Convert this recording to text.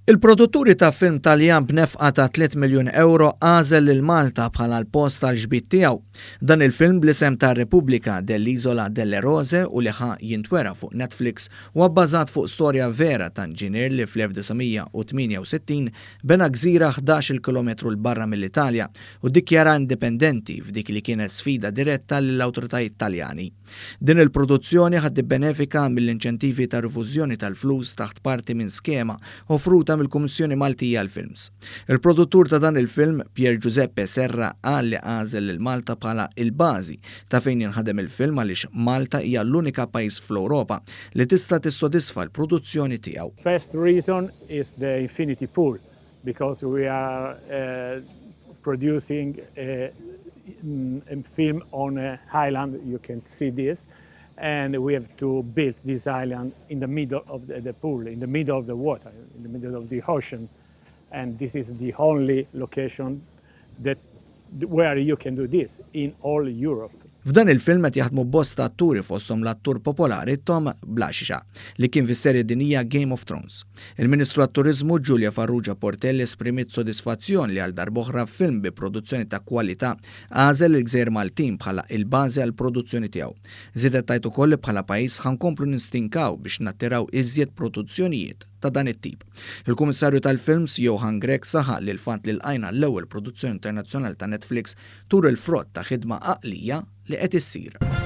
Il-produtturi ta' film Taljan b'nefqa ta' 3 miljun ewro għażel lil Malta bħala l-post għall-ġbid tiegħu. Dan il-film bl-isem ta' Repubblica dell'Isola delle Rose u li ħa jintwera fuq Netflix huwa bbażat fuq storja vera ta' inġinier li fl-1968 bena gżira 11-il kilometru 'l barra mill-Italja u ddikjara indipendenti f'dik li kienet sfida diretta lill-awtoritajiet Taljani. Din il-produzzjoni ħa tibbenefika mill-inċentivi ta' rifużjoni tal-flus taħt parti minn skema offruta mill-Kummissjoni Maltija għall-Films. Il-produttur ta' dan il-film, Pier Giuseppe Serra qal li għażel lil Malta bħala il-bażi ta' fejn jinħadem il-film għaliex Malta hija l-unika pajjiż fl-Ewropa li tista' tissodisfa l-produzzjoni tiegħu. First reason is the infinity pool because we are uh, producing a, a film on an island, you can see this, and we have to build this island in the middle of the, the pool, in the middle of the water, in the middle of the ocean. And this is the only location that where you can do this in all Europe. F'dan il-film qed jaħdmu bosta atturi fosthom l-attur popolari Tom Blascia li kien fis-serje dinjija Game of Thrones. Il-Ministru għat-Turiżmu Julia Farrugia Portelli esprimiet sodisfazzjon li għal darb'oħra film bi produzzjoni ta' kwalità għażel il-Gżejjer Maltin bħala il-bażi għall-produzzjoni tiegħu. Żiedet tgħid ukoll li bħala pajjiż ħa nkomplu nistinkaw biex nattiraw iżjed produzzjonijiet ta' dan it-tip. Il-Kummissarju tal-Films Johann Grech saħaq li l-fatt li lqajna l-ewwel produzzjoni internazzjonali ta' Netflix turi l-frott ta' ħidma għaqlija li qed issir.